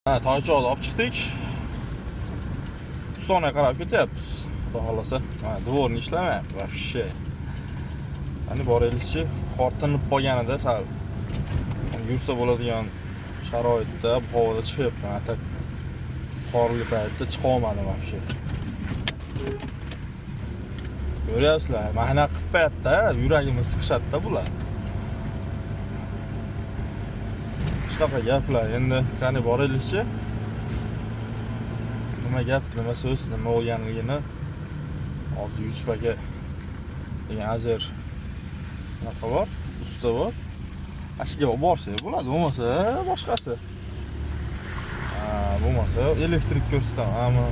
Ha, Toychoqni olib chiqdik. Ustonaga qarab ketyapmiz. Xudo xolasa. Mana дворник ishlamayapti вообще. Qani boraylikchi, qor tinib qolganida sal yursa bo'ladigan sharoitda havoda chiqyapman. А так qorli paytda chiqa olmadim вообще. Ko'ryapsizlar, mana qilib qo'yapti, yuragimni siqishadi-da bular. Shunaqa gaplar. Endi qani boraylikchi. Nima gap, nima so'z, nima bo'lganligini hozir Yusuf aka degan Azer anaqa bor, usta bor. Ana shu yerga borsak bo'ladi, bo'lmasa boshqasi. Ha, bo'lmasa elektrik ko'rsataman, ammo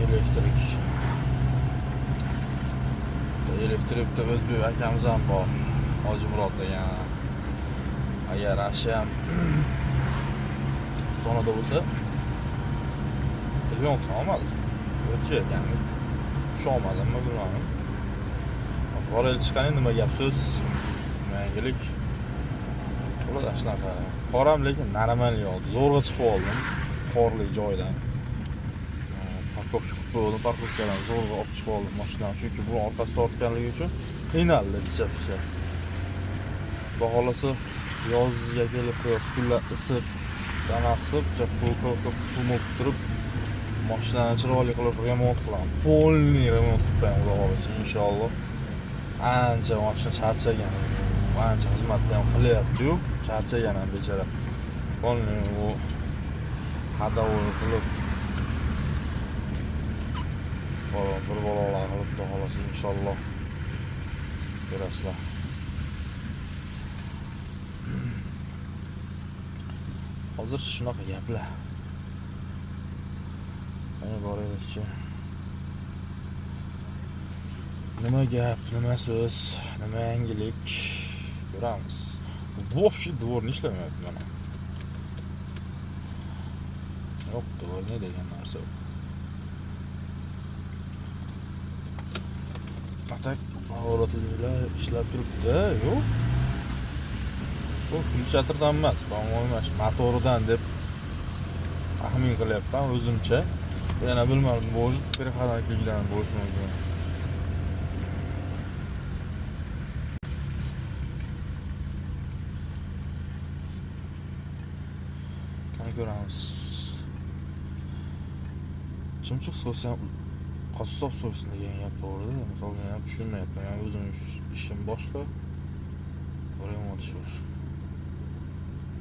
elektrik. Elektrikda o'zbek akamiz ham bor. Hoji Murod degan. Agar shu ham Ustonada bo'lsa, telefon qilsam olmadi. O'tish ekan. Tusha olmadimmi bilmadim. Boraylik, chiqayin, nima gap so'z, nima yangilik. Bo'ladi shunaqa. Qor ham lekin normal yog'di. Zo'rg'a chiqib oldim qorli joydan. Парковка qilib qo'ydim, парковка dan zo'rg'a olib chiqib oldim mashinani, chunki bu orqasida ortganligi uchun qiynaldi picha-picha. Xudo xolasa yozga kelib quyosh kunlar isib, dana qisib, pul turib mashinani chiroyli qilib remont qilaman. Полный remont qilib qo'yaman, Xudo xolasa, inshaalloh. Ancha mashina charchagan, ancha xizmatni ham qilyapti-yu, charchagan ham bechora. Полный u ходовой qilib bir balolar qilib, Xudo xolasa, inshaalloh ko'rasizlar. Hozir shunaqa gaplar. Qani boraylikchi. Nima gap, nima so'z, nima yangilik ko'ramiz. Вообще дворник ishlamayapti mana. Yo'q, дворник degan narsa yo'q. А так поворотник lar ishlab turibdi, yo'q. Bu включатель dan emas, по-моему, motoridan deb taxmin qilyapman o'zimcha. Yana bilmadim, может, переходник dan bo'lishi mumkin. Qani ko'ramiz. Chumchuq so'ysa ham qassob so'ysin degan gap to'g'ri-da. Misol men ham tushunmayapman. Men o'zim ishim boshqa. Remont ishi.